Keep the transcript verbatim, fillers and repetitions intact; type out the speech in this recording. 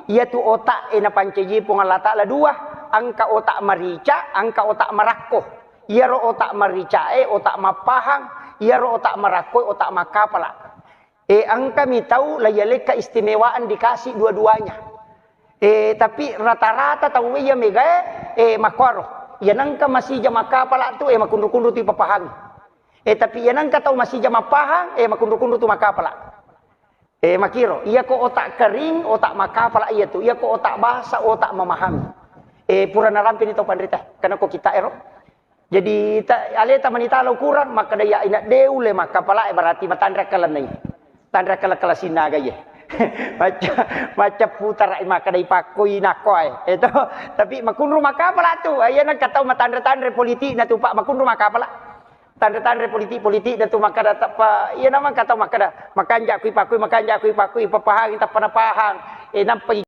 Iyatu otak e napancaji Puang Allah Ta'ala dua, engka otak marica, engka otak marakko. Iyaro otak marica e otak mappahang, iyaro otak marakko e otak makkapala. E, engkami tau la yalekka istimewaan dikasih dua-duanya. E, tapi rata-rata tau iya megae, e, makkuaro. Iya nengka masija makkapala tu, e, makunru-kunru tu ipapahangi. E, tapi iya nengka tau masija mappahang, e, makunru-kunru tu makkapala. E, makiro, iyako otak kering, otak makkapala iya tu, iyako otak bahasa, otak memahami. E, pura narampini tau panrita, karena ko kita ero. Jadi, ta-, aleta manita lo kurang, makkeda ya ina de ulle makkapala, e, berarti matanre kalenna i. Tanre kala-kala sinaga ye. Macca, macca putara i makkeda ipakkoi nakko ae. Eto, tapi makunru makkapala tu, aye nengka tau matanre-tanre politik na tu, Pak, makunru makkapala. Tanre-tanre politik-politik na tu makkeda tappa, iya nama engka tau makkeda, makanja ku ipakkoi, makanja ku ipakkoi, papahangi tappa napahang. E, nampa